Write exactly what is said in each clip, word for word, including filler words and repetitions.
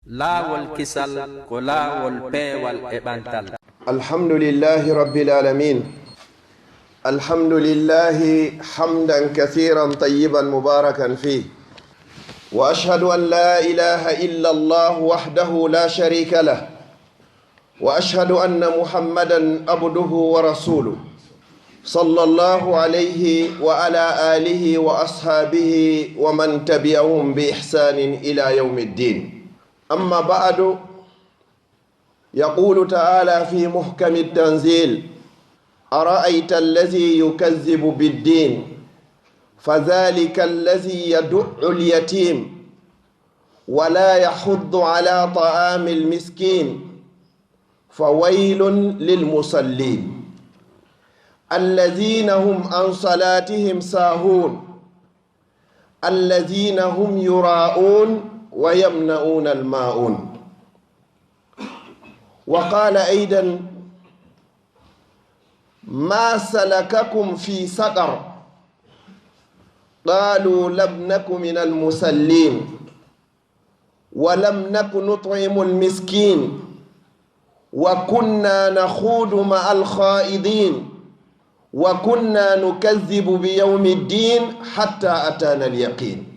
Laawol kisal ko laawol peewal e ɓantal. الحمد لله رب العالمين. الحمد لله حمدا كثيرا طيبا مباركا فيه. وأشهد أن لا إله إلا الله وحده لا شريك له. وأشهد أن محمدا عبده ورسوله. صلى الله عليه وعلى آله وأصحابه ومن تبعهم بإحسان إلى يوم الدين. أما بعد، يقول تعالى في محكم التنزيل: أرأيت الذي يكذب بالدين فذلك الذي يدع اليتيم ولا يحض على طعام المسكين فويل للمصلين الذين هم عن صلاتهم ساهون الذين هم يراءون ويمنعون الماعون. وقال أيضا: ما سلككم في سقر؟ قالوا: لم نك من المصلين ولم نك نطعم المسكين وكنا نخوض مع الخائضين وكنا نكذب بيوم الدين حتى أتانا اليقين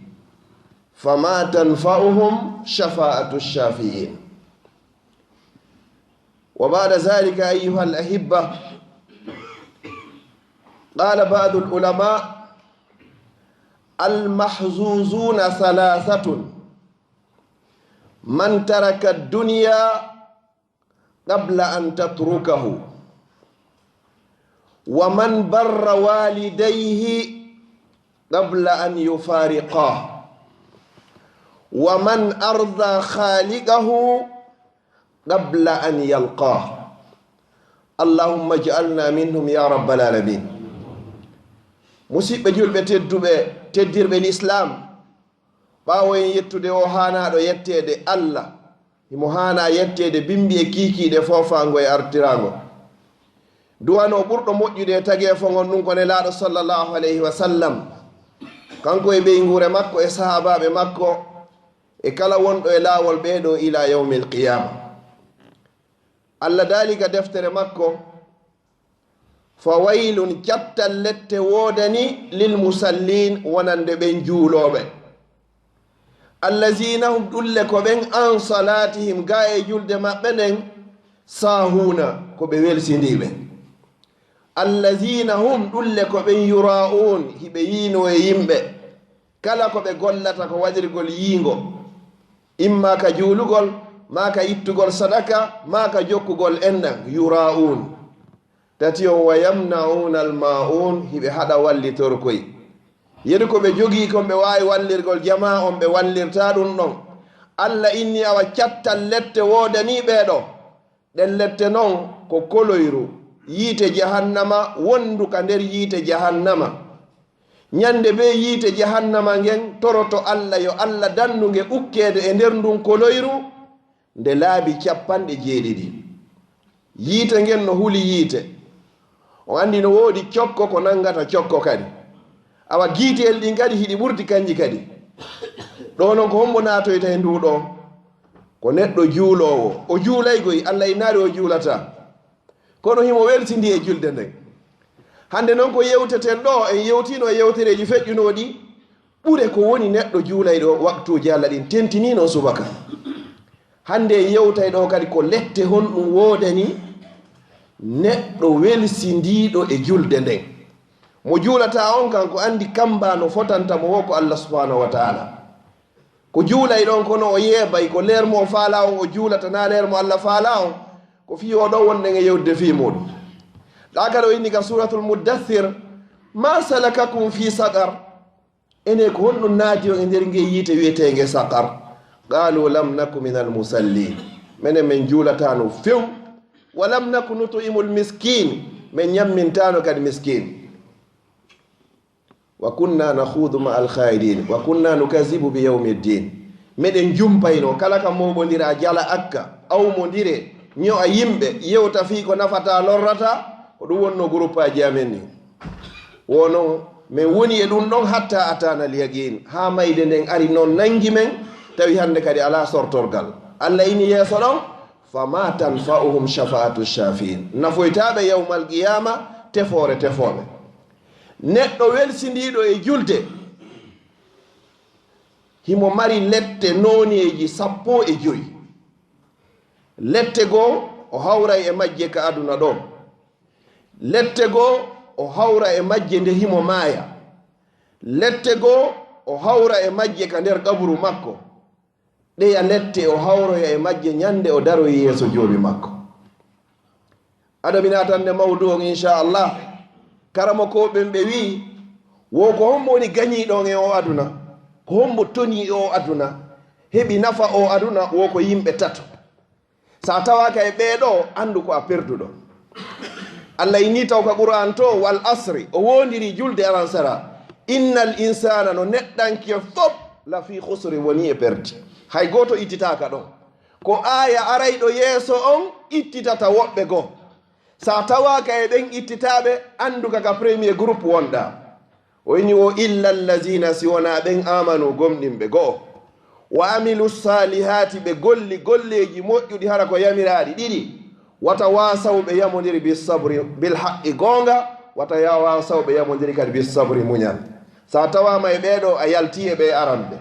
فما تنفعهم شفاعة الشافعين. وبعد ذلك أيها الأحبة، قال بعض العلماء: المحظوظون ثلاثة: من ترك الدنيا قبل أن تتركه، ومن بر والديه قبل أن يفارقاه، ومن أرضى خالقه قبل أن يلقاه. اللهم اجعلنا منهم يا رب العالمين. Musiɓɓe julɓe tedduɓe, teddirɓe lislaam, ɓaawo en yettude o haanaaɗo yetteede Allah, himo haanaa yetteede bimbi e kiikiiɗe foofaango e artiraango. Duwano ɓurɗo moƴƴude e tageefo ngon, ɗum ko Nelaaɗo sallallahu alayhi wa sallam, kanko e ɓeynguure makko e sahaabaaɓe makko e kala wonɗo e laawol ɓeeɗo ila yawmil qiyaama. Allah daali ka deftere makko: Fa waylun, cattal lette woodani, lil musalliin, wonande ɓen juulooɓe. Allaziina hum, ɗulle ko ɓen, an salaatihim, gaa e julde maɓɓe nden, saahuuna, ko ɓe welsindiiɓe. Allaziina hum, ɗulle ko ɓen, yuraa'uun, hiɓe yiinoo e yimɓe. Kala ko ɓe gollata ko waɗirgol yiingo, imma ka juulugol, maa ka ittugol sadaka, maa ka jokkugol enɗan, yuraa'uun. Tati on, wa yamna'uuna al-maa'uun, hiɓe haɗa wallitorkoy. Yeru ko ɓe jogii kon ɓe waawi wallirgol jamaa on, ɓe wallirtaa ɗum ɗon. Alla inni awa cattal lette woodanii ɓee ɗoo. Ɗen lette non ko koloyru, yiite jahannama, wonndu ka nder yiite jahannama. Ñande bee yiite jahannama ngen toroto Alla yo Alla dandu nge ukkeede e nder ndun koloyru nde laabi cappanɗe jeeɗiɗi. Yiite ngen no huli yiite. On anndi no woodi cokko ko nanngata cokko kadi. Awa giiteel ɗin kadi hiɗi ɓurdi kanji kadi. Ɗoo non ko hombo naatoyta e nduu ɗoo? Ko neɗɗo juuloowo. O juulaygoy, Alla innaali o juulataa. Kono himo welsindii e julde nden. Hannde non ko yewteten ɗoo, en yewtiino e yewtereeji feƴƴunooɗi. Ɓure ko woni neɗɗo juulayɗo waqtuuji Alla ɗin, tentinii non subaka. Hannde en yewtay ɗoo kadi ko lette honɗum woodani neɗɗo welsindiiɗo e julde nden. Mo juulataa on kan ko anndi kamba no fotanta mo woo ko Alla subhanahu wa ta'ala. Ko juulay ɗon kono o yeebay, ko leer mo o faalaa on o juulata, naa leer mo Alla faalaa on, ko fii oo ɗoo wonɗen e yewtude fii muuɗum. Ɗaa kadi o inni ka Suuratul Muddassir: ma salakakum fii saqar? Ene ko honɗum naati on e nder ngee yiite wi'eteenge saqar? Qaalu lam naku minal musalliin. Menen men juulataano few. Wa lam naku nut'imul miskiin. Men ñammintaano kadi miskiin. Wa kunna nakhuudu ma'al khaa'idin, wa kunna nukazzibu bi yawmi ddin. Meɗen jumpayno kala ka mooɓondiraa, jala akka, awmondiree, ño'a yimɓe, yewta fii ko nafataa lorrataa, ko ɗum wonnoo guruppaaji amen ɗin. Wo non, men woni e ɗum ɗon hatta ataana al yaqiin, haa mayde nden ari non nangi men, tawi hannde kadi alaa sortorgal. Allah ini yeeso ɗon, fama tanfa'uhum shafa'atu shafi'in. Nafoytaaɓe yawmal qiyama tefoore tefooɓe. Neɗɗo welsindiiɗo e julde, himo mari lette nooneeji sappo e joy. Lette goo, o hawray e majje ka aduna ɗo. Lette goo, o hawra e majje nde himo maaya. Lette goo, o hawra e majje ka nder qaburu makko. Ɗeya lette, o hawroya e majje ɲande o daroyi yeeso Joomi makko. Ado mi naatande mawdu on, inchallah. Karamokooɓe ɓen ɓe wi'i, wo ko hombo woni gaɲiiɗo on e o aduna? Ko hombo tonii e o aduna, heɓi nafa o aduna? Wo ko yimɓe tato. Si a tawaaka e ɓee ɗoo, anndu ko a perduɗo. Allah inni taw ka Qur'aan to, wal asri, o woondiri julde aransaraa. Innal insaana, no neɗɗanke fof, la fii khusri, woni e perdi. Hay gooto ittitaaka ɗon. Ko aaya arayɗo yeeso on ittitata woɓɓe goo. Si a tawaaka e ɓen ittitaaɓe, anndu ka ka premier groupe wonɗaa. O inni wo, illa allazina, si wonaa ɓen, amanu, gomɗinɓe go'o, wa amilu salihaati, ɓe golli golleeji moƴƴuɗi hara ko yamiraaɗi ɗiɗi, wata waasaw, ɓe yamondiri, bi sabri, bil haqqi, goonga, wata ya waasaw, ɓe yamondiri kadi bi sabri, muñal. Si a tawaama e ɓee ɗoo, a yaltii e ɓee aranɓe.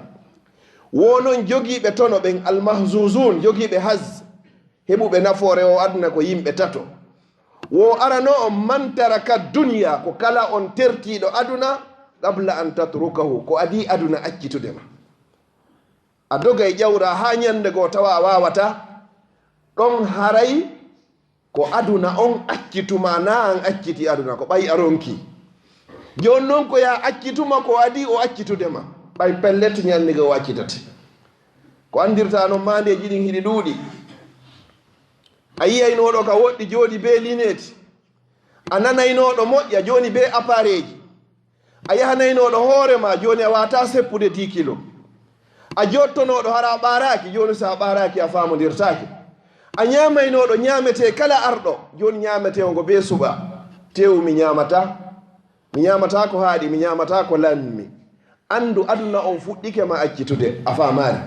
Wo non jogiiɓe tono ɓen, almahzuzun, jogiiɓe haz, heɓuɓe nafoore o aduna ko yimɓe tato. Wo arano on, man taraka dunya, ko kala on tertiiɗo aduna, qabla an tatrukahu, ko adii aduna accitude ma. A dogay ƴawɗaa haa ɲande goo tawa a waawataa, ɗon haray ko aduna on accitu ma, naa an accitii aduna, ko ɓay a ronkii. Jooni non ko yaa accitu ma, ko adii o accitude ma, ɓay pellet ɲande goo o accitate. Ko anndirtaa non maandeeji ɗin hiɗi ɗuuɗi. A yi'aynooɗo ka woɗɗi, jooni bee lineeti. A nanaynooɗo moƴƴa, jooni bee appareeji. A yahanaynooɗo hoore maa, jooni a waawataa seppude dix kilo. A jottonooɗo hara a ɓaaraaki, jooni si a ɓaaraaki a faamondirtaake. A ɲaamaynooɗo ɲaametee kala arɗo, jooni ɲaametee on ko bee suɓa. Teewu mi ɲaamataa. Mi ɲaamataa ko haaɗi, mi ɲaamataa ko lanmi. Anndu aduna on fuɗɗike ma accitude, a faamaali.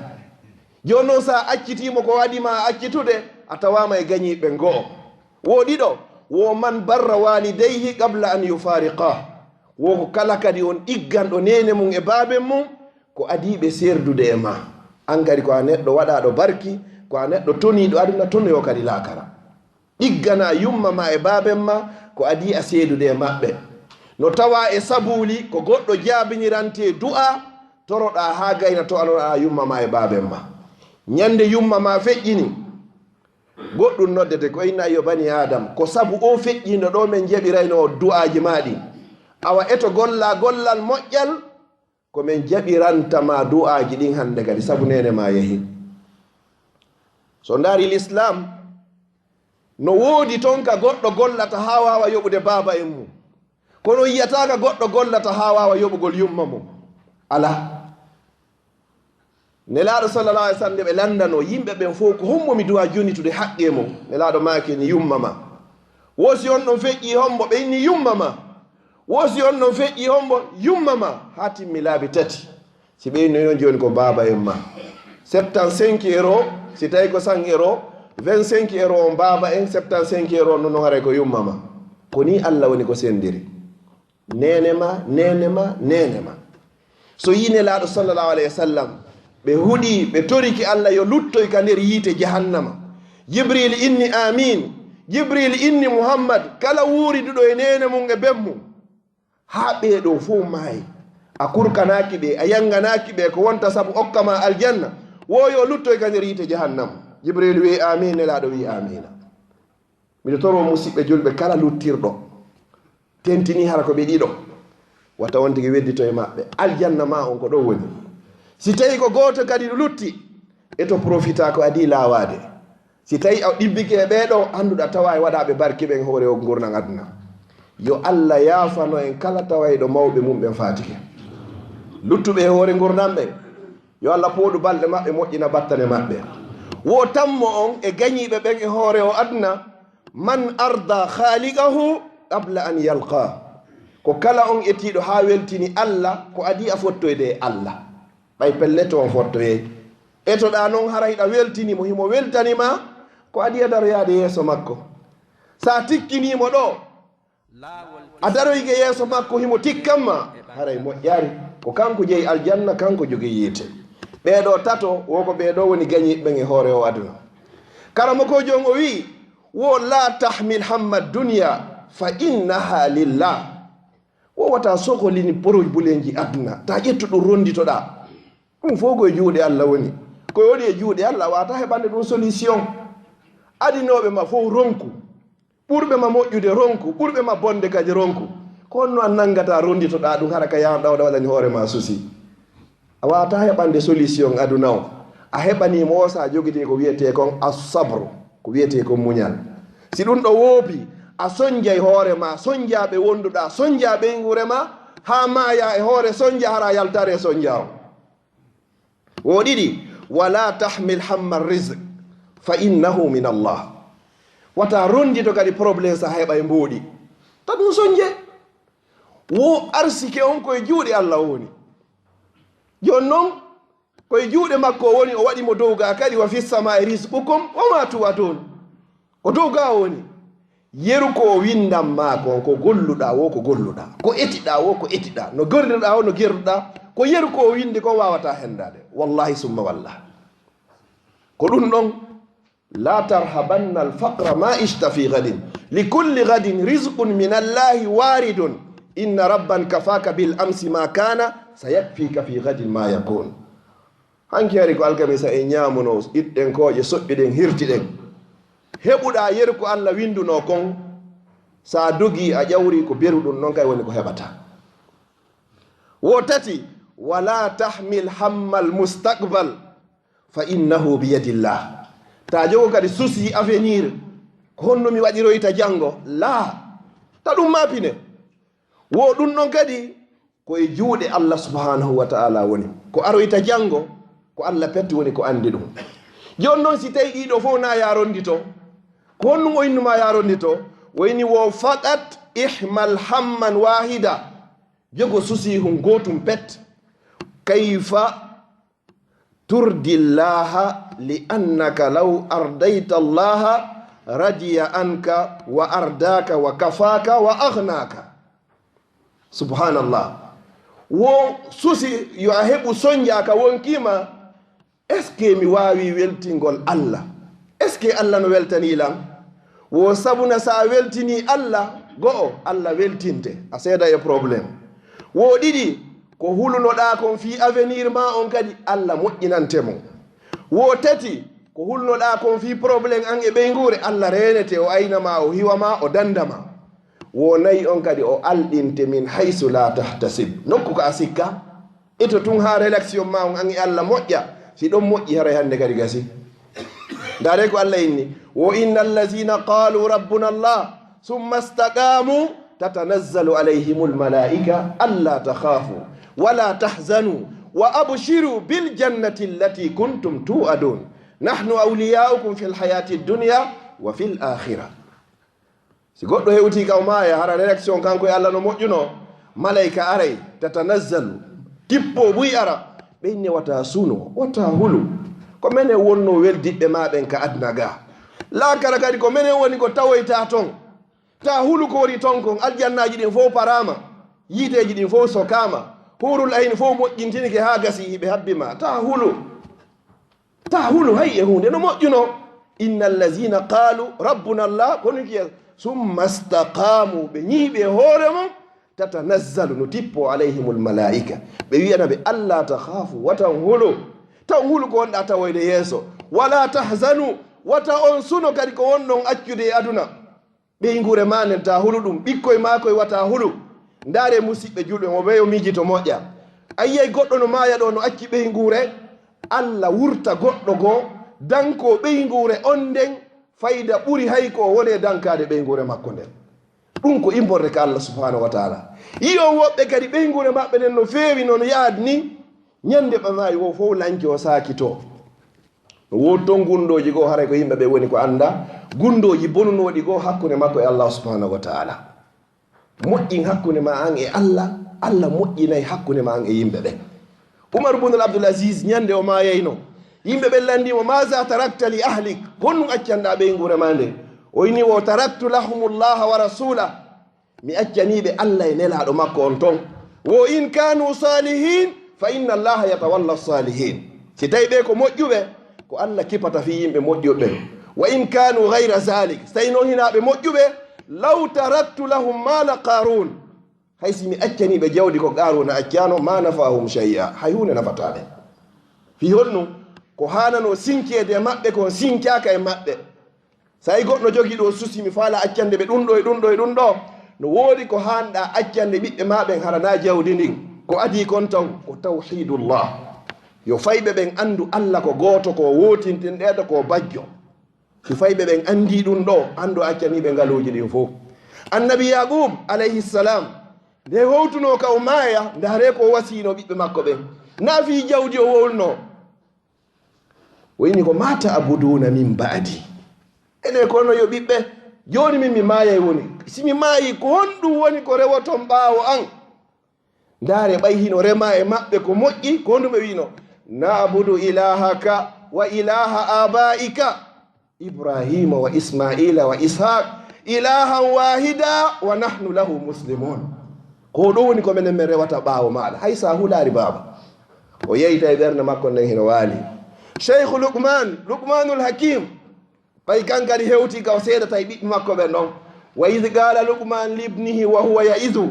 Jooni non, si a accitii mo ko adii ma accitude, a tawaama e gaɲiiɓe ɓen go'o. Wo ɗiɗo, wo man barra walidayhi qabla an yufariqa. Wo ko kala kadi on ɗigganɗo neene mum e baaben mum, ko adii ɓe seerdude e ma. An kadi ko a neɗɗo waɗaaɗo barki, ko a neɗɗo toniiɗo aduna, tonoyoo kadi laakara. Ɗigganaa yumma ma e baaben ma ko adii a seedude e maɓɓe. No tawaa e sabuuli ko goɗɗo jaabinirantee du'aa, toroɗaa haa gayna to a lorɗaa yumma ma e baaben ma. Ɲande yumma ma feƴƴini, goɗɗum noddete ko inna yo bani Aadam, ko sabu oo feƴƴiindo ɗoo men njaɓiraynoo du'aaji maa ɗin. Awa eto gollaa gollal moƴƴal, ko men jaɓiranta ma du'aaji ɗin hande kadi, sabu neene ma yahi. So ndaari Lislaam, no woodi ton ka goɗɗo gollata haa waawa yoɓude baaba en mum. Kono yi'ataa ka goɗɗo gollata haa waawa yoɓugol yumma mum. Alaa. Nelaaɗo sallallahu alaihi wasallam, nde ɓe lanndano yimɓe ɓen fow ko hombo mi duwaa jonitude haqqee mum, Nelaaɗo maaki ni yumma ma. Wo si on ɗon feƴƴii hombo? Ɓe inni yumma ma. Wo si on ɗon feƴƴii hombo? Yumma ma. Haa timmi laabi tati. Si ɓe inni non jooni ko baaba en ma. Septan cinq euros, si tawi ko cent euros, vingt-cinq euros on baaba en, septan cinq euros non, non haray ko yumma ma. Ko ni Allah woni ko sendiri. Neene ma, neene ma, neene ma. So yi Nelaaɗo sallallahu alayhi wa sallam, ɓe huɗi, ɓe toriki Allah yo luttoy ka nder yiite jahannama. Jibril inni, "Amiin." Jibril inni, "Muhammad, kala wuuriduɗo e neene mum e ben mum, haa ɓee ɗoo fow maayi, a kurkanaaki ɓe, a yanganaaki ɓe ko wonta sabu okka ma aljanna, wo yo luttoy ka nder yiite jahannama." Jibril wi'i, "Amiin." Nelaaɗo wi'i, "Amiina." Miɗo toroo musiɓɓe julɓe kala luttirɗo, tentini hara ko ɓe ɗiɗo, wata on tigi weddito e maɓɓe. Aljanna ma on ko ɗo woni. Si tawi ko gooto kadi lutti, e to profita ko adii laawaade. Si tawi a ɗibbike e ɓee ɗoo, annduɗa tawa e waɗaaɓe barki ɓen hoore o ngurndan aduna. Yo Allah yaafano en kala tawayɗo mawɓe mum ɓen faatike. Luttuɓe e hoore ngurndan ɓen, yo Allah pooɗu balɗe maɓɓe, moƴƴina battane maɓɓe. Wo tammo on e gañiiɓe ɓen e hoore o aduna, man arda khaliqahu qabla an yalqa. Ko kala on etiiɗo haa weltini Allah, ko adii a fottoyde e Allah. Ɓay pellet on fottoyay. Etoɗaa noon hara hiɗa weltini mo, himo weltani ma, ko adii a daroyaade yeeso makko. So a tikkinii mo ɗo, a daroyke yeeso makko, himo tikkan ma, haray moƴƴaari. Ko kanko jeyi aljanna, kanko jogii yiite. Ɓee ɗoo tato, wo ko ɓee ɗoo woni gañiiɓe ɓen e hoore oo aduna. Karamokoojo on o wi'i, wo la tahmil hamma dunya fa innaha lillah. Wo wata sokolini poroji buleenji aduna, ta ƴettu ɗum ronnditoɗaa. Ɗum fof ko e juuɗe Alla woni. Ko woni e juuɗe Alla, a waata heɓande ɗum solution. Adinooɓe ma fof ronku. Ɓurɓe ma moƴƴude ronku, ɓurɓe ma bonde kadi ronku. Ko honno a nanngata ronnditoɗaa ɗum hara ka yaanɗa o waɗani hoore ma souci? A waata heɓande solution aduna o. A heɓanii mo o, so a jogitee ko wiyetee kon as-sabru, ko wiyetee kon muñal. Si ɗum ɗo woopi, a sonjay hoore ma, sonjaa ɓe wonduɗaa, sonjaa ɓeynguure ma, haa maayaa e hoore sonja, hara a yaltaare e sonja o. Wo ɗiɗi, wala tahmil hamma rizq fa innahu min Allah. Wata ronndito kadi problème so a heɓa e mbooɗi. Ta ɗum sonje. Wo arsike on ko e juuɗe Alla o woni. Jooni noon, ko e juuɗe makko o woni, o waɗi mo dow gaa kadi, wa fis samaa'i rizqukum wa ma tu'adun. Ko dow gaa o woni. Yeru ko o winndan maa kon, ko golluɗaa wo ko golluɗaa, ko etiɗaa wo ko etiɗaa, no gerduɗaa wo no gerduɗaa, ko yeru ko o winndi kon waawataa henndaade. Wallahi summa wallah. Ko ɗum ɗon, la tarhabanna al faqra ma ishta fi gadin. Li kulli gadin rizqun min Allahi waridun. Inna rabban kafaka bil amsi ma kana, sayakfika fi gadin ma yakun. Hanki hari ko alkamisa en ñaamuno, iɗɗen kooƴe, soƴƴuɗen, hirtiɗen. Heɓuɗaa yeru ko Alla winndunoo kon, so a dogii a ƴawri ko beru ɗum, noon kay woni ko heɓataa. Wo tati, wala tahmil hammal mustaqbal fa innahu biyadillah. Ta jogo kadi souci avenir, ko honno mi waɗiroyta janngo? Laa, ta ɗum maa pine. Wo ɗum ɗon kadi ko e juuɗe Allah subhanahu wa ta'ala woni. Ko aroyta janngo, ko Allah pet woni ko anndi ɗum. Jooni noon, si tawi ɗiɗo fof na ya ronndito, ko honɗum o innuma ya ronndito? O inni wo faqat ihmal hamman wahida, jogo souci hun gootum pet. Kayfa turdi llaha li annaka law ardayta llaha radiya anka wa ardaka wa kafaka wa aghnaka. Subhanallah. Wo souci yo a heɓu sonja ka wonkima, est ce que mi waawi weltingol Allah? Est ce que Allah no weltanii lan? Wo sabuna so a weltinii Allah, go'o, Allah weltinte, a seeda e problème. Wo ɗiɗi, ko hulunoɗaa kon fii avenir ma on kadi, Allah moƴƴinante mo. Wo tati, ko hulunoɗaa kon fii problème an e ɓeynguure, Allah reenete, o ayna ma, o hiwa ma, o danda ma. Wo nayi on kadi, o alɗinte min haysu la tahtasib, nokku ko a sikka. Ito tun haa relation ma on an e Allah moƴƴa. Si ɗon moƴƴi, haray hannde kadi gasi. Ndaare ko Allah inni, wo inna allazina qalu rabbuna Allah summa istaqamu tatanazzalu alayhimul malaika alla takhafu wala tahzanu wa abshiru bil jannati allati kuntum tu'adun. Nahnu awliya'ukum fil hayati dunya wa fil akhirah. Si goɗɗo hewtii ka o maaya, hara réaction kanko e Allah no moƴƴuno, malayka aray, tatanazzalu, tippo buy ara, ɓe inne wata suno, wata hulu. Ko menen wonno weldiɓɓe ma ɓen ka aduna ga. Laakara kadi ko menen woni ko tawoyta ton. Ta hulu ko woni ton kon, aljannaaji ɗin fof paraama, yiiteeji ɗin fof sokaama, hurul ayni fof moƴƴintinike haa gasi hiɓe habbi ma. Ta hulu. Ta hulu hay e huunde no moƴƴuno. Inna allazina qalu rabbuna Allah, kono kiya summa staqamu, ɓe ñiiɓi e hoore mum, tatanazzalu, no tippo alayhimul malaika, ɓe wiyana ɓe, alla takhafu, wata on hulu, ta on hulu ko wonɗa tawoyde yeeso, wala tahzanu, wata on suno kadi ko wonɗon accude e aduna. Ɓeynguure ma nden, ta hulu ɗum. Ɓikkoy maa koy, wata hulu. Ndaare, musiɓɓe julɓe, mo weyo miijito moƴƴa. A yiyay goɗɗo no maaya ɗo, no acci ɓeynguure, Allah wurta goɗɗo goo, danko ɓeynguure on nden, fayda ɓuri hay ko o wone dankaade ɓeynguure makko nden. Ɗum ko immorde ka Allah subhanahu wa taala. Yi on woɓɓe kadi, ɓeynguure maɓɓe nden no feewi, no yaad ni, ñande ɓe maayi, wo fof lanco saakito. No woodi toon gunndooji goo, haray ko yimɓe ɓe woni ko annda, gunndooji bonunooɗi goo hakkunde makko e Allah subhanahu wa taala. Moƴƴin hakkunde ma an e Allah, Allah moƴƴinay hakkunde ma an e yimɓe ɓen. Umar ibn al Abdul Aziz, ñande o maayayno, Yimɓe ɓen lanndii mo, "Maza tarakta li ahlik?" Honɗum accanɗaa ɓeynguure maa nden? O inni, "Wo taraktu lahumullaha wa rasula." Mi accanii ɓe Allah e Nelaaɗo makko on ton. "Wo in kanu salihin, fa inna Allaha yatawalla salihin." Si tawi ɓe ko moƴƴuɓe, ko Allah kipata fii yimɓe moƴƴuɓe ɓen. "Wa in kanu ghayra zalik." Si tawi non hinaa ɓe moƴƴuɓe, "law taraktu lahum mala Qarun." Hay si mi accanii ɓe jawdi ko Qaruna accano, "ma nafa'ahum shay'a." Hay huunde nafataa ɓe. Fii honɗum? Ko haananoo sinkeede e maɓɓe kon sinkaaka e maɓɓe. So tawi goɗɗo jogii ɗoo susi, mi faala accande ɓe ɗum ɗoo e ɗum ɗoo e ɗum ɗoo, no woodi ko haanɗaa accande ɓiɓɓe maa ɓen, hara naa jawdi ndin. Ko adii kon ton ko tawhidullah. Yo fayɓe ɓen anndu Allah ko gooto, ko wootintinɗeeɗo, ko bajjo. Si fayɓe ɓen anndii ɗum ɗoo, anndu a accanii ɓe ngaluuji ɗin fow. Annabi Yaqub alayhi salam, nde howtunoo ka o maaya, ndaaree ko o wasiinoo ɓiɓɓe makko ɓen. Naa fii jawdi o wowlunoo. O inni ko, "Ma ta'buduna min ba'di?" Enen kono yo ɓiɓɓe, jooni min mi maayay woni. Si mi maayii, ko honɗum woni ko rewoton ɓaawo an? Ndaaree, ɓay hino remaa e maɓɓe ko moƴƴi, ko honɗum ɓe wi'unoo? "Na'budu ilahaka wa ilaha abaika Ibrahima wa Ismaila wa Ishaq ilahan wahida wa nahnu lahu muslimun." Ko ɗum woni ko menen men rewata ɓaawo maaɗa. Hay sa hulaali baaba. O yeyta e ɓernde makko nden hino waali. Cheikh Luqman, Luqmanul Hakim, ɓay kan kadi hewti ka o seedata e ɓiɓɓe makko ɓen ɗon. "Wa idh qala Luqman libnihi wa huwa ya'izu,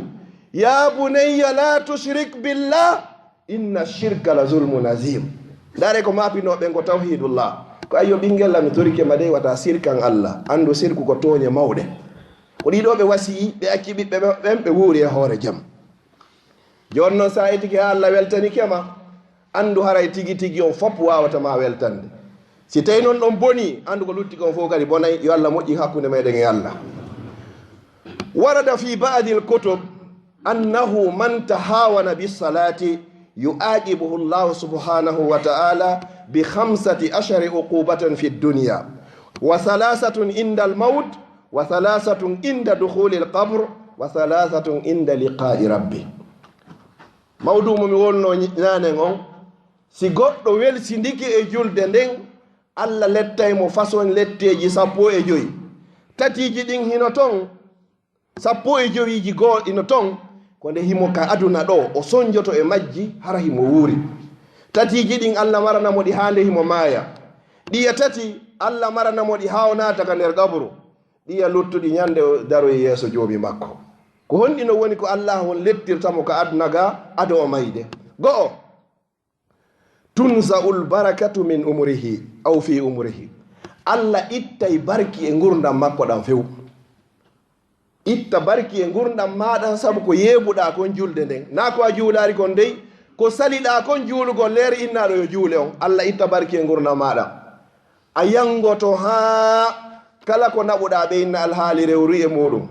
ya bunayya la tushrik billah, inna shirka la zulmun azim." Ndaaree ko maapinoo ɓen ko tawhidullah. Ko, "Ayyo ɓinngel am, mi torike ma dey, wata sirkan Allah. Anndu sirku ko tooñe mawɗe." Ko ɗii ɗoo ɓe wasiyii, ɓe acci ɓiɓɓe ɓen, ɓe wuuri e hoore jam. Jooni non, sa etike haa Allah weltanike ma, anndu haray tigi tigi on fof waawata ma weltande. Si tawi non ɗon bonii, anndu ko lutti kon fof kadi bonay. Yo Allah moƴƴin hakkunde meɗen e Allah. Warada fi ba'dil kutub annahu man tahawana bis salati yu'aqibuhu Allahu subhanahu wa ta'ala bi khamsati ashari uqubatan fid dunya, wa thalathatun indal maut, wa thalathatun inda dukhulil qabr, wa thalathatun inda liqa'i rabbi. Mawdu mo mi wolno ñaanen on, si goɗɗo welsindike e julde nden, Allah lettay mo façon letteeji sappo e joyi. Tatiiji ɗin hino ton, sappo e jowiiji goo ino ton, ko nde himo ka aduna ɗoo, o sonjoto e majji, hara himo wuuri. Tatiiji ɗin Allah marana mo ɗi haa nde himo maaya. Ɗiya tati, Allah marana mo ɗi haa o naata ka nder qabru. Ɗiya luttuɗi ñande o daroyi yeeso Joomi makko. Ko honɗi no woni ko Allah on lettirta mo ka aduna ga ado o mayde? Go'o, tunza'ul barakatu min umrihi aw fi umrihi. Allah ittay barki e ngurndan makko ɗan few. Itta barki e ngurndan maaɗan sabu ko yeebuɗaa kon julde nden. Naa ko a juulaali kon dey, ko saliɗaa kon juulugol leere innaaɗo yo juule on. Allah itta barki e ngurndan maaɗan. A yangoto haa kala ko naɓuɗaa ɓe inna alhaali rewru e muɗum.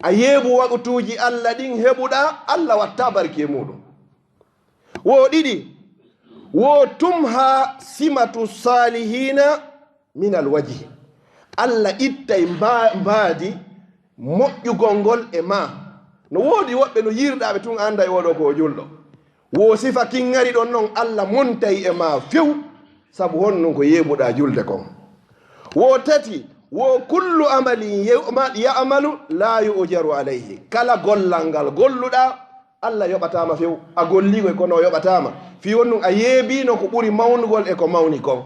A yeebu waqtuuji Allah ɗin heɓuɗaa, Allah watta barki e muɗum. Wo ɗiɗi, wo tumha simatu salihina min alwajhi. Allah ittay mba-, mbaadi moƴƴugol ngol e maa. No woodi woɓɓe no yiirɗaa ɓe tun a annday oɗo ko o julɗo. Wo sifa kin ŋari ɗon non Allah montay e maa few, sabu honɗun ko yeebuɗaa julde kon. Wo tati, wo kullu amalin ya'ma-, ya'malu la yu'jaru alayhi. Kala gollal ngal golluɗaa, Allah yoɓataama few. A golliiko e kono o yoɓataama. Fii honɗun a yeebiino ko ɓuri mawnugol e ko mawni kon.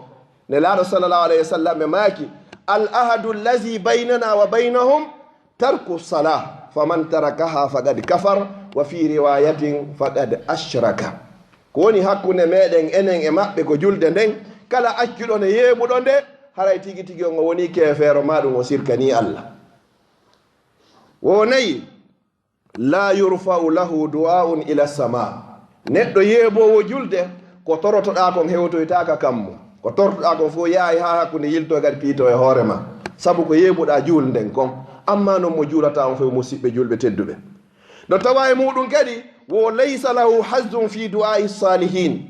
Nelaaɗo sallallahu alayhi wa sallam ɓe maaki, "Al ahadu allazi baynana wa baynahum tarku salah, faman tarakaha faqad kafar, wa fi riwayatin faqad ashraka." Ko woni hakkunde meɗen enen e maɓɓe ko julde nden, kala accuɗo nde yeeɓuɗo nde, haray tigi tigi on o woni keefeero, maa ɗum o sirkanii Allah. Wo nayi, la yurfa'u lahu du'a'un ila sama. Neɗɗo yeeboowo julde, ko torotoɗaa kon hewtoytaaka kammu. Ko torotoɗaa kon fof yahay haa hakkunde yilto kadi piito e hoore ma. Sabu ko yeebuɗaa juulden kon. Amma non mo juulataa on fof musiɓɓe julɓe tedduɓe. No tawa e muɗum kadi, wo laysa lahu hazzun fi du'a'i salihin.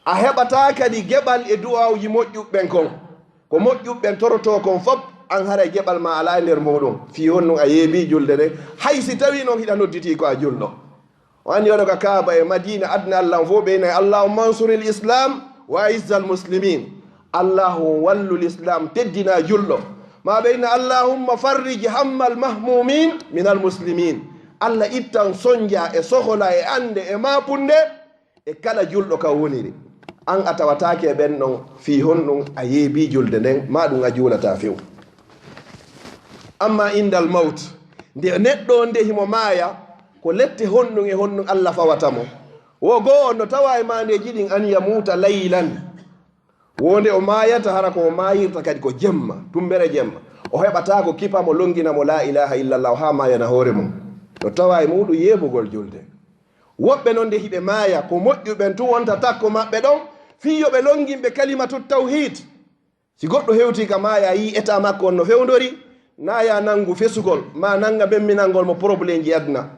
A heɓataa kadi geɓal e du'aawuji moƴƴuɓe ɓen kon. Ko moƴƴuɓe ɓen torotoo kon fof, an haray geɓal ma alaa e nder muɗum. Fii honɗum a yeebii julde nden, hay si tawii non hiɗa nodditii ko a julɗo. O anndi oɗo ka Kaaba e Madiina, aduna Allah on fof ɓe inay, "Allahumma ansuril Islam Wa izzal muslimin. Allahu on wallu l'islam, teddina julɗo. Ma ɓe inna, Allahumma farrij hammal mahmumin minal muslimin. Allah ittan sonja e sohola e annde e maapunde e kala julɗo ka woniri. An a tawataake e ɓen ɗon, fii honɗun a yeebii julde nden, maa ɗun a juulataa few. Amma indal mawt, nde neɗɗo on nde himo maaya, ko lette honɗun e honɗun Allah fawata mo? Wo goo on no tawa e maandeeji ɗin, an yamuuta laylan. Wo nde o maayata, hara ko o maayirta kadi ko jemma, tumbere jemma. O heɓataa ko kipa mo, longina mo laa ilaaha illallah, haa maayana hoore mum. No tawa e muuɗum yeebugol julde. Woɓɓe non nde hiɓe maaya, ko moƴƴuɓen tun wonta takko maɓɓe ɗon, fii yo ɓe longin ɓe kalimatu tawhiid. Si goɗɗo hewtii ka maaya, a yii etaa makko on no fewndori, naa yaa nangu fesugol, maa nanga memminangol mo probleemji aduna.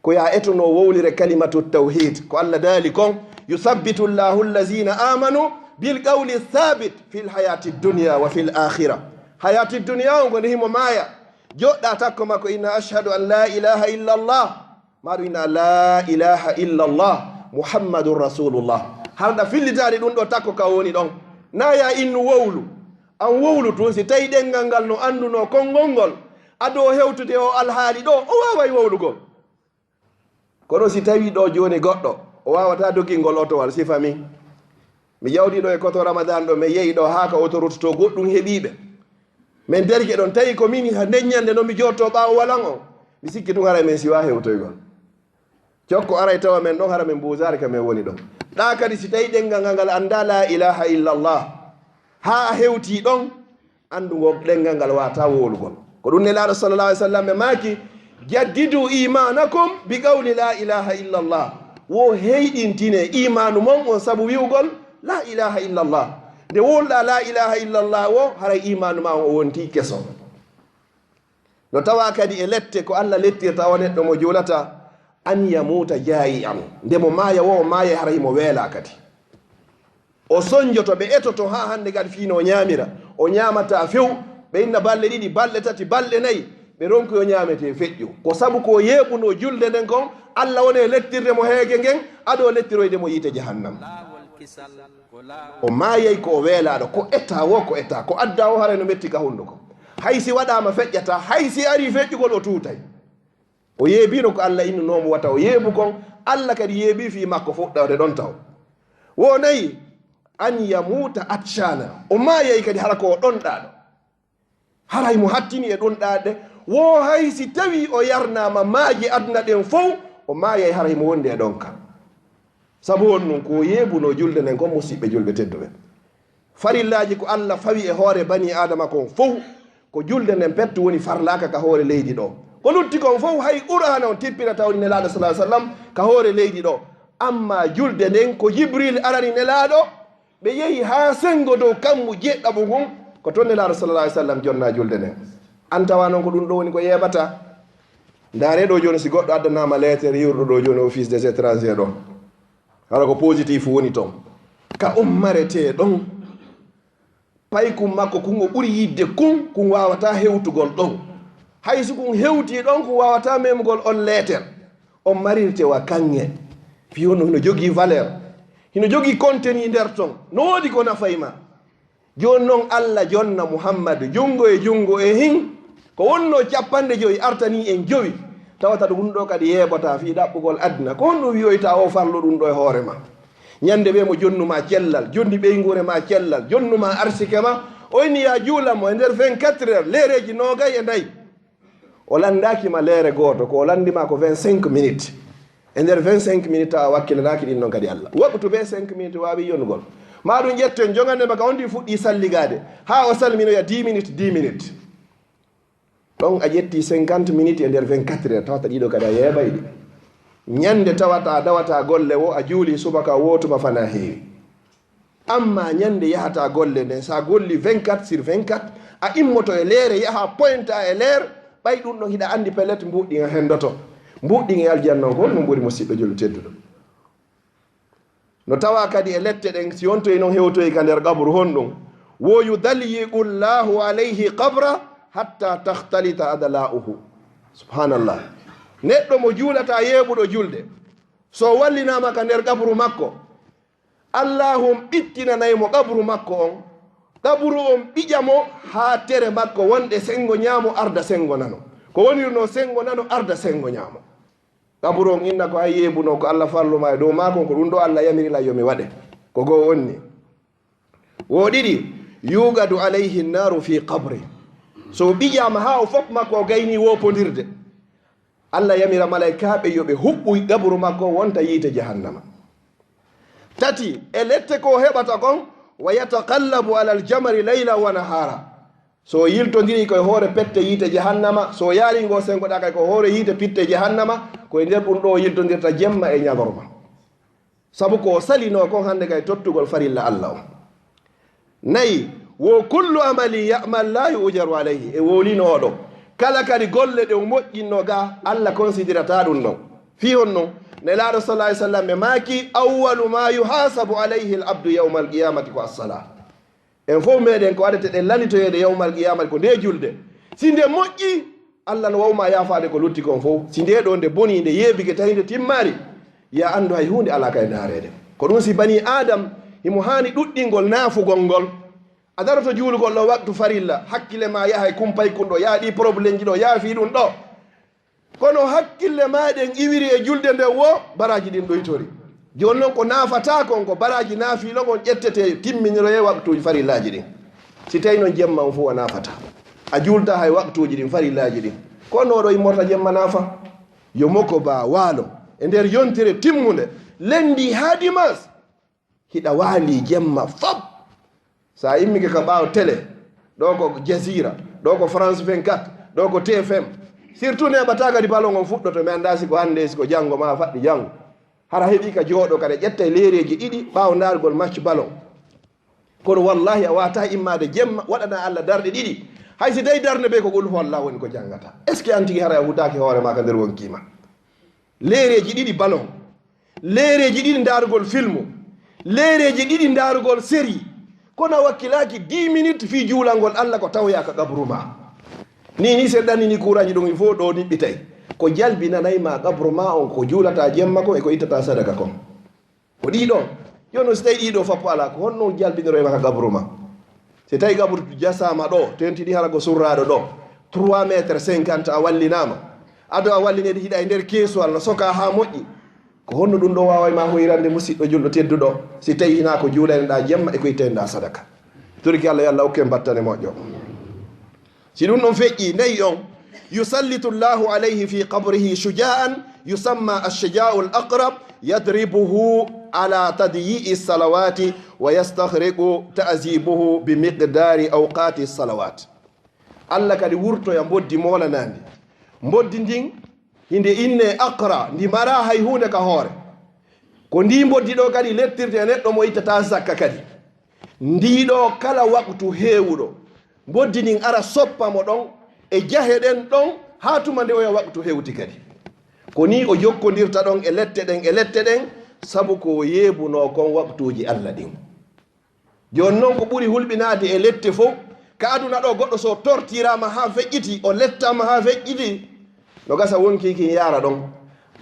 Ko yaa etunoo wowlire kalimatu tawhiid. Ko Allah daali kon, "Yusabbitu Allahu allazina amanu bil qawli thabit fil hayati dunya wa fil akhira." Hayati dunya on ko nde himo maaya. Joɗɗa takko makko, inna ashhadu an la ilaha illa Allah. Maa ɗum inna la ilaha illa Allah Muhammadun Rasulullah. Harɗa fillitaade ɗum ɗo takko ka woni ɗon. Naa yaa innu wowlu. An wowlu tun, si tawi ɗenngal ngal no anndunoo konngol ngol, adoo hewtude o alhaali ɗo, o waaway wowlugol. Kono si tawi ɗo jooni goɗɗo, o waawataa dogingol otowal, sifa min. Mi jawdi ɗo e koto Ramadan ɗo, mi yehi ɗo haa ka autoroute to goɗɗum heɓii ɓe. Min derke ɗon, tawi ko min ha nden ñande no mi jotto ɓaawo walan on. Mi sikki tun haray min siwa hewtoygol. Cokko aray tawa min ɗon, hara min buusaare ka min woni ɗon. Ɗa kadi si tawi ɗenngal ngal anndaa la ilaha illallah, haa a hewtii ɗon, anndu ngo ɗenngal ngal waawataa wowlugol. Ko ɗum Nelaaɗo sallallahu alaihi wasallam ɓe maaki, "Jaddidu imanakum bi qawli la ilaha illallah." Wo heyɗintine imaanu mon on sabu wi'ugol la ilaha illallah. Nde wowluɗaa la ilaha illallah wo, haray imaanu ma on o wontii keso. No tawa kadi e lette ko Allah lettirta o neɗɗo mo juulata, an yamuuta jaayi'an. Nde mo maaya wo, o maaya hara himo weelaa kadi. O sonjoto, ɓe etoto haa hannde kadi fii no o ñaamira. O ñaamataa few, ɓe inna balɗe ɗiɗi, balɗe tati, balɗe nayi, ɓe ronki o ñaametee feƴƴu. Ko sabu ko yeeɓunoo julde nden kon, Allah woni e lettirde mo heege ngen, adoo lettiroyde mo yiite jahannam. O maayay ko o weelaaɗo, ko etaa wo, ko etaa, ko addaa o haray no metti ka hunduko. Hay si waɗaama feƴƴataa, hay si arii feƴƴugol o tuutay. O yeebiino ko Allah innunoo mo wata o yeebu kon, Allah kadi yeebii fii makko fuɗɗoode ɗon taw. Wo nayi, an yamuuta atshana, o maayay kadi hara ko o ɗonɗaaɗo. Haray mo hattini e ɗonɗaade, wo hay si tawii o yarnaama maaje aduna ɗen fow, o maayay haray mo wondi e ɗon ka. Sabu honɗun? Ko yeebunoo julde nden kon, musiɓɓe julɓe tedduɓe. Farillaaji ko Allah fawi e hoore banii Aadama kon fow, ko julde nden pettu woni farlaaka ka hoore leydi ɗo. Ko lutti kon fow, hay Qur'aana on tippina tawni Nelaaɗo sallallahu alaihi wasallam ka hoore leydi ɗo. Amma julde nden ko Jibril arani Nelaaɗo, ɓe yehi haa senngo dow kammu jeeɗiɗaɓu ngun, ko ton Nelaaɗo sallallahu alaihi wasallam jonnaa julde nden. An tawa non ko ɗum ɗo woni ko yeeɓata. Ndaaree ɗo jooni, si goɗɗo addanaama leetere iwruɗo ɗo jooni office des étrangers ɗo, hara ko positif woni ton, ka ummaretee ɗon. Paykum makko kun o ɓuri yidde kun, kun waawataa hewtugol ɗon. Hay si kun hewtii ɗon, kun waawataa memugol on leeter. On marirte wa kaŋŋe. Fii honno? Hino jogii valeur. Hino jogii contenu nder ton. No woodi ko nafay ma. Jooni non Allah jonna Muhammadu junngo e junngo e hin. Ko wonnoo cappanɗe jowi artanii en jowi. Tawata ɗum ɗo kadi yeebataa fii ɗaɓɓugol aduna. Ko honɗum wi'oytaa o farlu ɗum ɗo e hoore ma? Ñande ɓe mo jonnu ma cellal, jonni ɓeynguure ma cellal, jonnu ma arsike ma, o inni yaa juulan mo e nder vingt-quatre heures, leereeji noogay e nayi. O lanndaaki ma leere gooto, ko o lanndi ma ko vingt-cinq minutes. E nder vingt-cinq minutes tawa wakkilanaaki ɗin non kadi Allah. Waɓtu ɓe cinq minutes waawi yonugol. Ma ɗum ƴetten jogande ma ka on ɗi fuɗɗii salligaade, haa o salminoya dix minutes, dix minutes. Ɗon a ƴetti cinquante minutes e nder vingt-quatre heures, tawata ɗiɗo kadi a yeeɓay ɗi. Ñande tawata a dawata golle wo, a juuli subaka wo tuma fana heewi. Amma ñande yahata golle nden, sa golli vingt-quatre sur vingt-quatre, a immoto e leere, yaha pointa e leer, ɓay ɗum ɗon hiɗa andi pellet mbuɗɗin a hendoto. Mbuɗɗin e aljanna on ko honɗum ɓuri, musiɗɗo julɗo tedduɗo? No tawa kadi e lette ɗen, si on toye non hewtoyi ka nder qabru, honɗum? Wo yudalyiqu Allahu alayhi qabra hatta takhtalita adla'uhu. Subhanallah. Neɗɗo mo juulata yeeɓuɗo julde, so wallinaama ka nder qabru makko, Allaahu on ɓittinanay mo qabru makko on. Qabru on ɓiƴa mo haa tere makko wonde senngo ñaamo arda senngo nano. Ko wonirnoo senngo nano arda senngo ñaamo. Qabru on inna ko hay yeebunoo ko Alla farlu maa e dow maako on, ko ɗum ɗoo Alla yamiri lan yo mi waɗe. Ko goo on ni. Wo ɗiɗi, yuqadu alayhi nnaaru fii qabri. So o ɓiƴaama haa o fof makko o gaynii woopondirde, Alla yamira malaykaaɓe yo ɓe huɓɓu qabru makko wonta yiite jahannama. Tati, e lette ko o heɓata kon, wa yataqallabu alal jamari layla wa nahaara. So o yiltondirii ko e hoore pette yiite jahannama, so o yaalii ngo senngoɗaa kay ko hoore yiite pitte jahannama, ko e nder ɗum ɗoo o yiltondirta jemma e ñalorma. Sabu ko o salinoo kon hannde kay tottugol farilla Alla on. Nayi, wo kullu amali ya'mal laa yu'jaru alayhi, e wowlinooɗo. Kala kadi golle ɗe o moƴƴinnoo ga, Alla konsidirataa ɗum ɗon. Fii honno? Nelaaɗo sallallaahu alayhi wa sallam ɓe maaki, awwalu maa yuhaasabu alayhi al abdu yawmal qiyaamati ko as-salaa. En fof meɗen ko adete ɗen lanitoyeede yawmal qiyaamati ko nde julde. Si nde moƴƴi, Alla no wawma yaafaade ko lutti kon fof. Si nde ɗo nde boni, nde yeebike, tawi nde timmaari, ya anndu hay huunde alaa ka e ndaareede. Ko ɗum si banii Aadam himo haani ɗuɗɗingol naafugol ngol. A daroto juulugol ɗo waktu farilla, hakkille ma yaha e kumpay kun ɗo, yaa ɗi problème ji ɗo, yaa fii ɗum ɗo. Kono hakkille ma ɗen iwiri e julde nden wo, baraaji ɗin ɗoytori. Jooni non ko naafataa kon, ko baraaji naafiilo ngon ƴettete, timminiroye waktuuji farillaaji ɗin. Si tawi non jemma on fof a naafataa, a juultaa hay waktuuji ɗin farillaaji ɗin, ko honno ɗo immorta jemma naafa? Yo moko ba waalo e nder yontere timmunde, lendi haa dimanche. Hiɗa waalii jemma fop. So a immike ka ɓaawo télé, ɗo ko Jazeera, ɗo ko France vingt-quatre, ɗo ko T F M. Surtout neeɓataa kadi ballon on fuɗɗoto, mi anndaa si ko hannde, si ko janngo, maa faɗɗi janngo. Hara heɓii ka jooɗo kadi ƴetta e leereeji ɗiɗi ɓaawo ndaargol match ballon. Kono wallaahi a waawataa immaade jemma, waɗanaa Alla darɗe ɗiɗi. Hay si tawi darnde bee ko Qul huwallaahu woni ko janngataa. Est-ce que an tigi hara a hutaaki hoore maa ka nder wonkii maa? Leereeji ɗiɗi ballon. Leereeji ɗiɗi ndaarugol filmu, leereeji ɗiɗi ndaarugol série, kono a wakkilaaki dix minutes fii juulangol Alla ko tawyaa ka qabru maa. Nii nii, si en ɗannini kuuraaji ɗon, il faut ɗo niɓɓitay. Ko jalbinanay ma qabru maa on, ko juulataa jemma kon e ko ittataa sadaka kon. Ko ɗii ɗoo. Jooni non si tawi ɗii ɗoo fappo alaa, ko honno jalbinoroy ma ka qabru maa? Si tawi qabru jasaama ɗo, tentini hara ko surraaɗo ɗo, trois mètres cinquante a wallinaama. Ado a wallineede hiɗa e nder keesuwal no sokaa haa moƴƴi. Ko honno ɗum ɗo waaway ma hoyrande musiɗɗo julɗo tedduɗo, si tawi hinaa ko juulaynoɗaa jemma e ko ittaynoɗaa sadaka? Turki Alla, yo Alla okku en battane moƴƴo. Si ɗum ɗon feƴƴi, nayi on, yusallitu Allahu alayhi fi qabrihi shuja'an yusamma ash-shuja'ul aqrab yadribuhu ala tadyi'i salawati wa yastaghriqu ta'zibuhu bi miqdari awqati salawat. Alla kadi wurtoya mboddi moolanaandi. Mboddi ndin hinde innee aqra, ndi maraa hay huunde ka hoore. Ko ndii mboddi ɗoo kadi lettirte e neɗɗo mo ittataa zakka kadi. Ndii ɗoo kala waqtu heewuɗo, mboddi ndin ara soppa mo ɗon e jahe ɗen ɗon haa tuma nde oya waqtu hewti kadi. Ko nii o jokkondirta ɗon e lette ɗen, e lette ɗen, sabu ko o yeebunoo kon waqtuuji Alla ɗin. Jooni non ko ɓuri hulɓinaade e lette fof, ka aduna ɗo goɗɗo so tortiraama haa feƴƴiti, o lettaama haa feƴƴiti, no gasa wonkii kin yaara ɗon.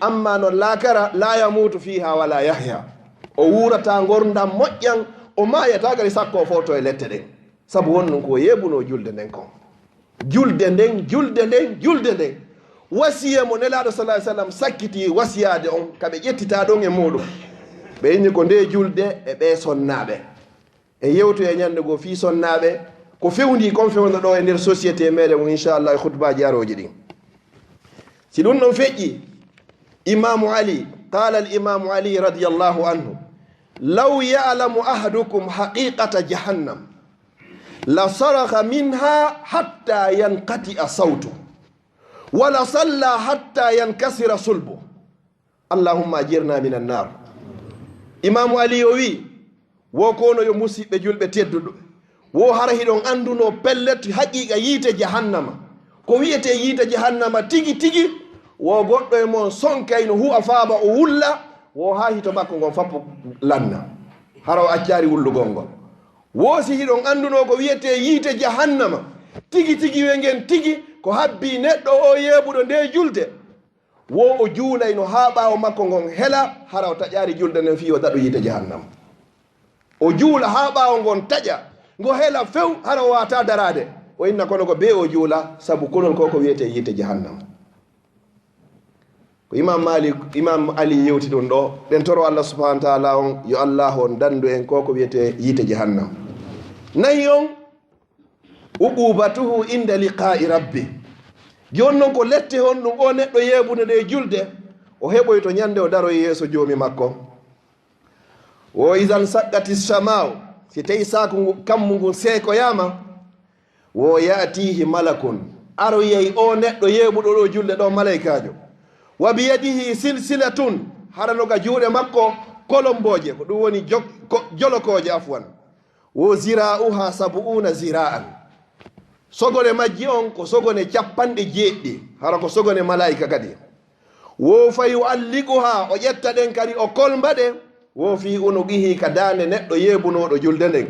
Amma non laakara, laa yamuutu fiihaa walaa yahyaa. O wuurataa ngorndam moƴƴan, o maayataa kadi sakko o fowto e lette ɗen. Sabu honɗum? Ko o yeebunoo julde nden kon. Julde nden, julde nden, julde nden. Wasiya mo Nelaaɗo sallallaahu alayhi wa sallam sakkiti wasiyaade on, ka ɓe ƴettitaa ɗon e muuɗum. Ɓe inni ko ndee julde e ɓee sonnaaɓe. E yewtoya ñannde goo fii sonnaaɓe, ko fewndii kon fewndo ɗoo e nder société meɗen on, inchallah, e khutbaaji arooji ɗin. Si ɗum ɗon feƴƴi, Imaamu Ali, qaala al Imaamu Ali radiyallaahu anhu, law ya'lamu ahadukum haqiqata jahannam, la saraha minha hatta yanqati'a sawtu, wa la salla hatta yankasira sulbu. Allahumma ajirna min annar. Imaamu Ali o wi, wo kono yo musiɓɓe julɓe tedduɓe, wo hara hiɗon anduno pellet haqiqa yiite jahannama, ko wi'ete yiite jahannama tigi tigi, wo goɗɗo e mon sonkay no hu'a faaba o wulla, wo haa hito makko ngon fappo lanna, hara o accari wullugol ngol. Wo si hiɗon anduno ko wi'ete yiite jahannama tigi tigi, we ngen tigi ko habbi neɗɗo o yeebuɗo nde julde, wo o juulayno haa ɓaawo makko ngon hela, hara o taƴaari julde nden fii o daɗu yiite jahannama. O juula haa ɓaawo ngon taƴa, ngo hela few, hara o waawataa daraade. O inna kono ko bee o juula, sabu kulol ko ko wiyetee yiite jahannam. Ko Imam Malik, Imam Ali yewti ɗum ɗo. Ɗen toro Allah subhanahu wa ta'ala on, yo Allah on dandu en ko ko wiyetee yiite jahannam. Nayi on, uqubatuhu inda liqa'i rabbi. Jooni non ko lette honɗum o neɗɗo yeebuno ɗe julde, o heɓoyto ñande o daroy yeeso joomi makko. Wo idan saqqati sama'u, si tawi saaku ngu, kammu ngun seekoyaama, wo ya'tihi malakun, aroyay o neɗɗo yeebuɗo ɗo julde ɗo malaykaajo. Wa biyadihi silsilatun, hara no ka juuɗe makko kolombooje, ko ɗum woni jok-, ko-, jolokooje, afwan. Wo zira'uha sabu'una zira'an. Sogone majji on ko sogone capanɗe jeeɗiɗi, hara ko sogone malaa'ika kadi. Wo fa yu'alliquha, o ƴetta ɗen kadi o kolmba ɗe, wo fi unuqihi, ka daande neɗɗo yeebunooɗo julde nden.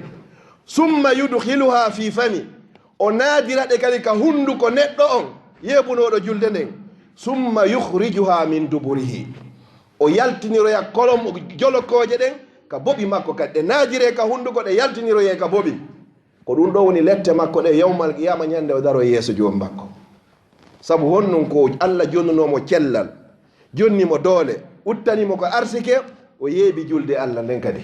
Summa yudkhiluha fi fami, o naadira ɗe kadi ka hunduko neɗɗo on yeebunooɗo julde nden. Summa yukhrijuha min duburihi, o yaltiniroya kolom jolokooje ɗen ka boɓi makko kadi. Ɗe naadire ka hunduko, ɗe yaltiniroye ka boɓi. Ko ɗum ɗo woni lette makko ɗe yawmal qiyama, ñande o daro yeeso joom makko. Sabu honɗum? Ko Allah jonnunoo mo cellal, jonni mo doole, uttani mo ko arsike, o yeebi julde Allah nden kadi.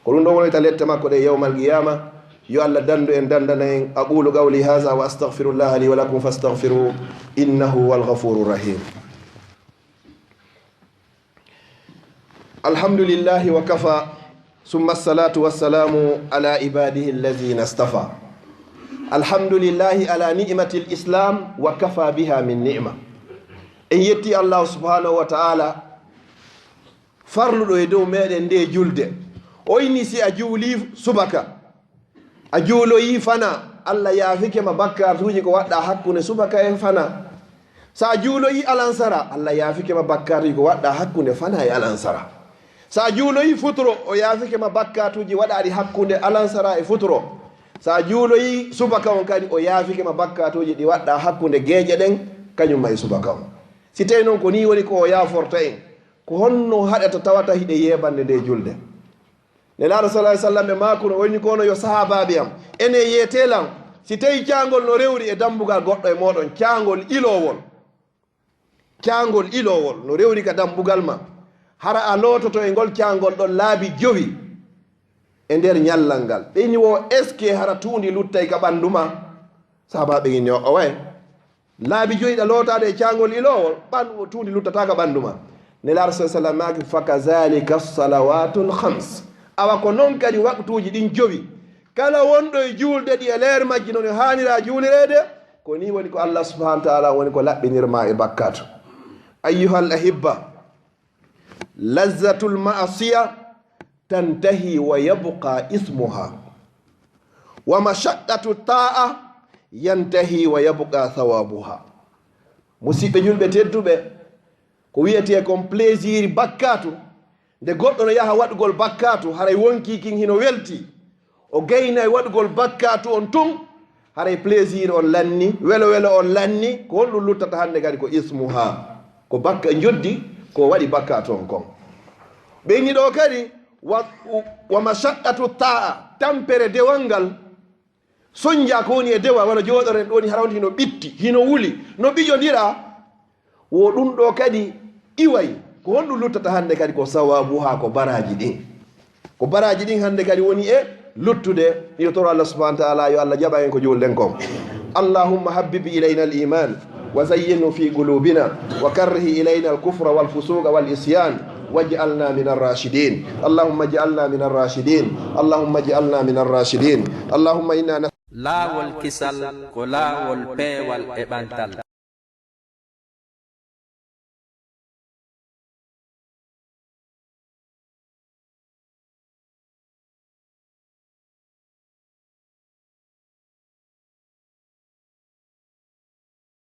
Ko ɗum ɗo wonata lette makko ɗe yawmal qiyama. Yo Allah dandu en, dandana en. Aqulu qawli hadha wa astaghfirullaha li wa lakum fastaghfiruhu, innahu huwal ghafurur rahim. Alhamdulillahi wa kafa, summa salatu wa salamu ala ibadihi allazina istafa. Alhamdulillahi ala ni'matil islam wa kafa biha min ni'ma. En yetti Allah subhanahu wa ta'ala, farluɗo e dow meɗen nde julde. O inni si a juuli subaka, a juuloyi fana, Allah yaafike ma bakkaatuuji ko waɗɗa hakkunde subaka e fana. Sa juuloyi alansara, Allah yaafike ma bakkaatuuji ko waɗɗa hakkunde fana e alansara. Sa juuloyi futuro, o yaafike ma bakkaatuuji waɗaaɗi hakkunde alansara e futuro. Sa juuloyi subaka on kadi, o yaafike ma bakkaatuuji ɗi waɗɗa hakkunde geeƴe ɗen, kañum ma e subaka on. Si tawi non ko nii woni ko o yaaforta en, ko honno haɗata tawata hiɗe yeebande nde julde? Nelaaɗo sallallahu alaihi wasallam ɓe maakuno, o inni kono yo sahaabaaɓe am, ene yeetee lan, si tawi caangol no rewri e dambugal goɗɗo e mooɗon, caangol ilowol, caangol ilowol no rewri ka dambugal ma, hara a loototo e ngol caangol ɗon laabi jowi e nder ñallal ngal. Ɓe inni wo, est-ce que hara tuundi luttay ka ɓandu ma? Sahaabaaɓe inni, o way. Laabi joyi ɗa lootaade e caangol ilowol, ɓan-, tuundi luttata ka ɓandu ma. Nelaaɗo sallallahu alaihi wasallam maaki, "Fakazalika salawatul khams." Awa ko non kadi waktuuji ɗin jowi. Kala wonɗo e juulde ɗi e leer majji no ɗi haanira juulireede, ko nii woni ko Allah subhanahu wa ta'ala woni ko laɓɓinirma e bakkaatu. Ayyuhal ahibba, lazzatul ma'asiya tantahi wa yabqa ismuha. Wa mashaqqatu ta'a yantahi wa yabqa thawabuha. Musidɓe julɓe tedduɓe, ko wiyetee kon plaisir bakkaatu, nde goɗɗo no yaha waɗugol bakkaatu, haray wonkii kin hino welti, o gaynay waɗugol bakkaatu on tun, haray plaisir on lanni, welo welo on lanni, ko honɗum luttata hannde kadi? Ko ismuha, ko bakka njoddi, ko waɗi bakkaatu on kon. Ɓe inni ɗo kadi, wa, wa mashaqqatu ta'a, tampere dewal ngal, sonja ko woni e dewal, wano jooɗoren ɗo ni, hara wonti hino ɓitti, hino wuli, no ɓiƴondira. Wo ɗum ɗo kadi iway. Ko honɗum luttata hannde kadi? Ko sawabuha, ko baraaji ɗin. Ko baraaji ɗin hannde kadi woni e luttude. Miɗo toro Allah subhanahu wa ta'ala, yo Allah jaɓan en ko juulɗen kon. Allahumma habbib ilayna al-iman wa zayyinhu fi qulubina wa karrih ilayna al-kufra wal fusuqa wal isyan waj'alna min ar-rashidin. Allahumma ij'alna min ar-rashidin. Allahumma ij'alna min ar-rashidin. Allahumma inna nas- Laawol kisal ko laawol peewal e ɓantal.